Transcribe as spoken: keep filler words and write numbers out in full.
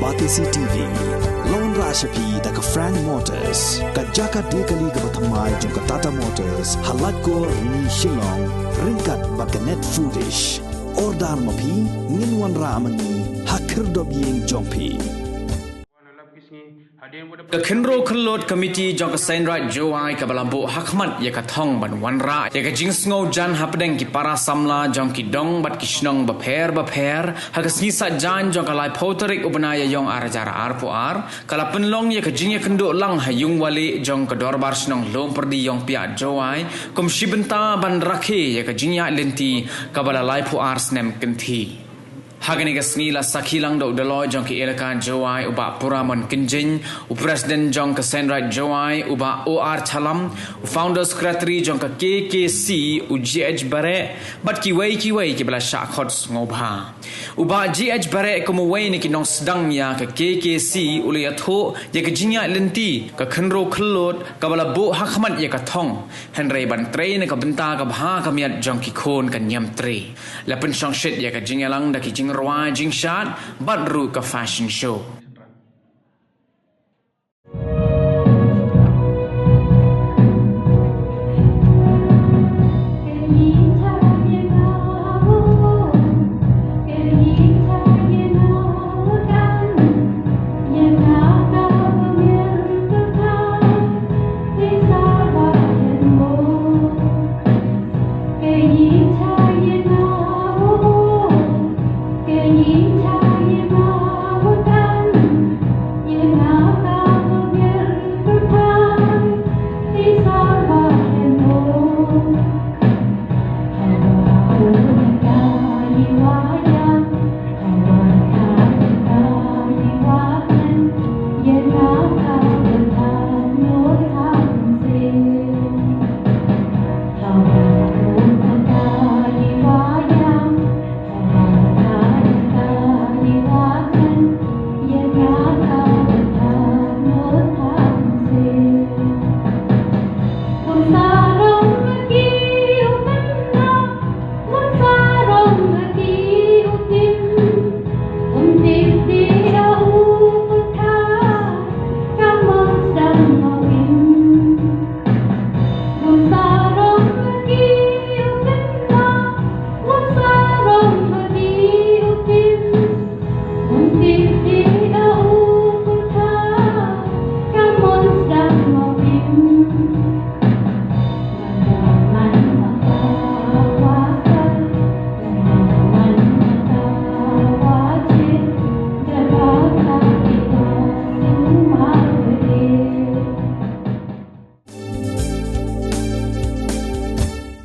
Batesi T V. La wanrah sha phi da ka Frank Motors, ka jaka die kali kaba thymmai jong ka Tata Motors ha Laitkor, Rni, Shillong, ryngkat bad ka Net Foodish. Order ma phi, ngin wanrah ma ngi ha khyrdop ïing jong phi. Ka Khynroo Khyllood Committee jong ka Seiñ Raij Jowai kaba la buh ha khmat ïa ka thong ban wanrah ïa ka jingsngewjan hapdeng ki para samla jong ki dong bad ki shnong bapher bapher, ha ka sngi Saitjaiñ jong ka laiphew tarik u bnai Ïaiong ar hajar arphew ar, ka la pynlong ïa ka jingïakynduh lang ha Ïungwalieh jong ka Dorbar Shnong Loompyrdi Ïongpiah Jowai, kum shi bynta ban rakhe ïa ka jingïaid lynti kaba la laiphew ar snem kynthih. Ha kane ka sngi la sakhi lang da u Daloi jong ka Elaka Jowai u Bah Puramon Kynjin, u President jong ka Seiñ Raij Jowai u Bah O R Chalam, u Founder Secretary jong ka K K C u G H Bareh, bad kiwei kiwei kiba la shah khot sngewbha. U Bah G H Bareh kum uwei na ki nongsdang ïa ka K K C u la ïathuh ïa ka jingïaid lynti ka Khynroo Khyllood kaba la buh ha khmat ïa ka thong, hynrei ban trei na ka bynta ka bha ka miat jong ki khun ka niam trei. La pynshongshit ïa ka jingïalang da ki jingrwai jingshad bad ruh ka fashion show.